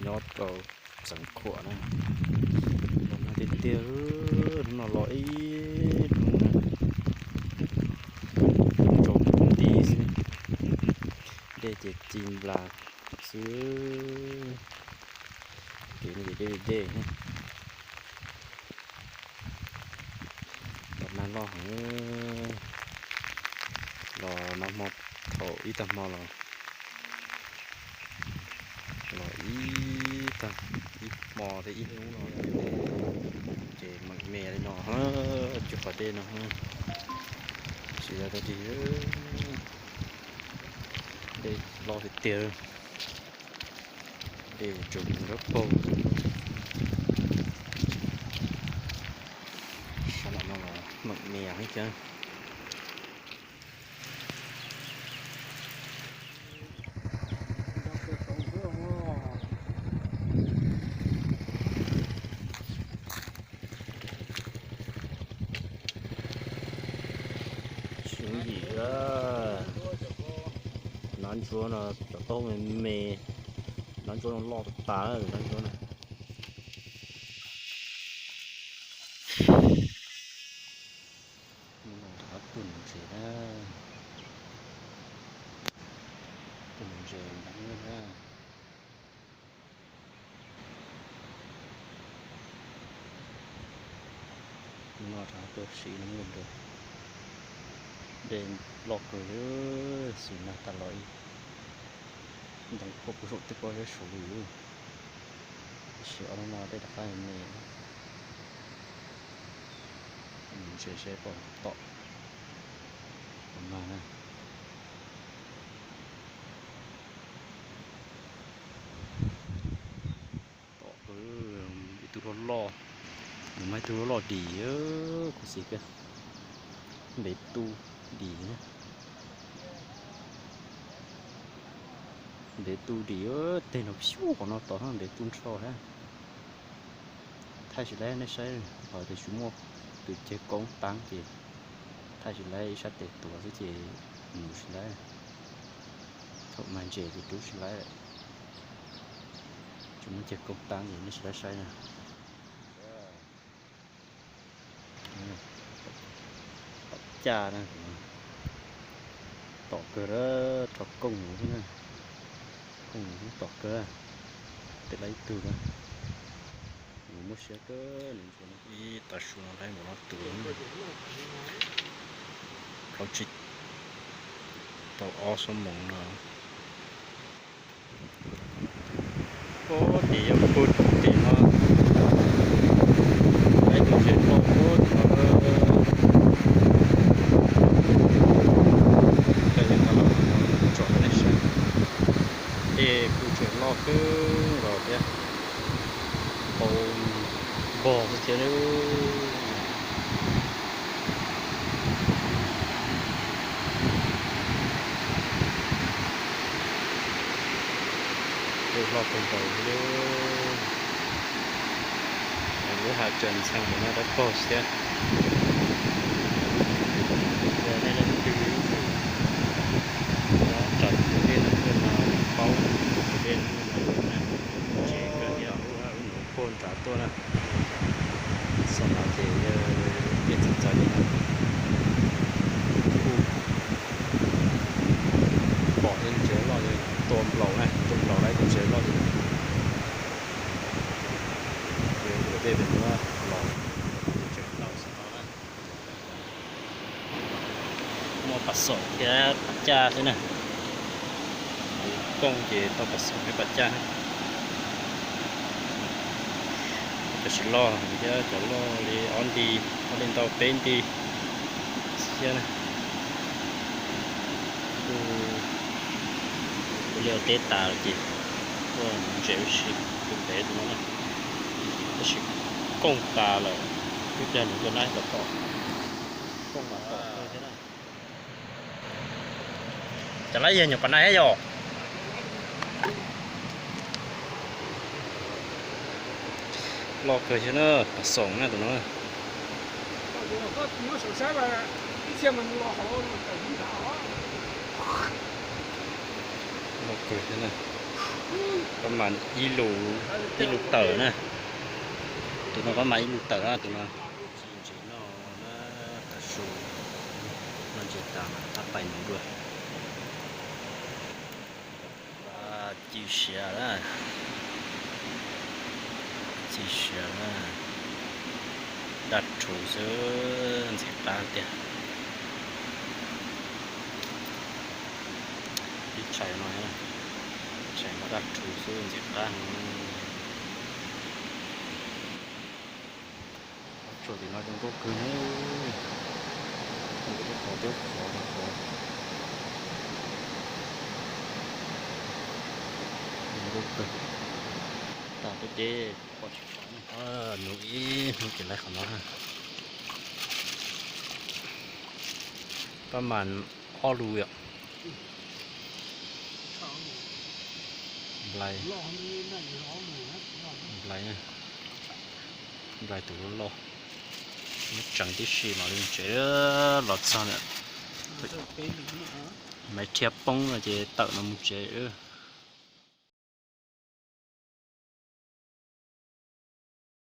Nyob rau Xeev Khuam na, los nag tiag tiag, hnub no los ib hnub na, tsaus nti xwb, dej ces ci nplas xwb, kev no ces dej dej. Los nag loj heev, los nag hmo, thaum ib tag hmo los, los ib tag, ib hmo thiab ib hnub no ces meem me li no, cuag qhov dej no, tsis yog dab tsi, dej loj tiag tiag. Dej tsuas mus nrab paug. Sab nram no los meem me heev thiab. Sub yim, nab ntsuab no cov taub hau me me, nab ntsuab no loj tas tas, nab ntsuab no. Hnub no rov qab tuaj nuv ntses na, tuaj nuv ntses ntev na. Hnub no rov qab tuaj sim no mus nrad, dej loj kawg, xws nag tas los ib ntoo khuam puag saum tej pob zeb saud li. Tab sis ob hnub no dej rov qab me, nuv ntses seb puas tom, puas mag na. Tom kawg, ib tug loj loj, nws muaj ib tug loj loj dim, khuv xim kawg. Ntev tub dim na, ntev tub dim, tej no xyuv qhov no tod ntev tub nrho thiab. Thaij tsis laib nej saib, ho tias tsis muaj tus ceg koob taab ces thaij tsis laib, ib sab tes tuav xwb ces nuv tsis laib. Thaum mag ntses ces rub tsis laib, tsis muaj ceg koob taab ces nej tsis laib saib na. Tom caj na, tom kawg, rho kooj mus xwb na, kooj mus xwb tom kawg. Tej laib ib tug na, nws muaj siab kawg, nws ntsuas ib tav su no laib mus no tus plaub tsib tau ob xuab moos no. Ub, tim yog pug tim no, laib tus ntses loj ub tim no, coj yeej no los tsom nej saib. Dej kuj tseem loj kawg nkaus thiab, tau npog xwb thiab. Dej loj kawg nkaus li. Lub hav tseem ntxhee ntawm no dawb paug thiab. Yog nej leej twg nyob tsam tus dej no tuaj no yeej paub tus dej no tuaj no na. Tseem kawg thiab, lub hav ub no puag nrad tuaj na. Xam no ces dej txawv txawv li no, kuj pom ib tus ntses loj li, tua nplaum na, tua nplaum lawm ib tus ntses loj li. Ces dej pem no los tseem tau xam no na. Muaj pas xoom thiab pas caj xwb na. Kooj ces tau pas xoom thiab pas caj na. Cov tsis loj thiab cov loj li ob nti, ob nti ntau peb nti thiab na. Kuj, kuj liaj teb tas lawm ces tuaj nuv ntses ua si, tus ntev tus no na. Tab sis kooj tas lawm, ib pliag nws tuaj nab tom tom, kooj mas tom kawg thiab na. Cov lab yog nyuam pas nai yog loj kawg thiab na, pas xoom na tus no. Loj kawg thiab na. Pab mas ib lub, ib lub tawm na. Tus no pab mas ib lub tawm na tus no. Ntses noj na, tav su noj ntses tas mas pab pais mus dua. Ci siav na, ci siav na, daj rhuv xwb ntxim qab tiag. Ib tshais no, tshais no daj rhuv xwb ntxim qab no. Ob tsuas tim no zoo nkauj kawg na. Tib qhov tib qhov tib qhov. Zoo nkauj kawg. Tas peb ces pom tsis tau. Nus ib hnub ces lawv qhov no. Pab mas ob lub yom. Nplai, nplai, nplai tus loj loj. Nyob tseem tib si mam li tsev los txog na. Maiv Rhiab poob no ces tawm no mus tsev.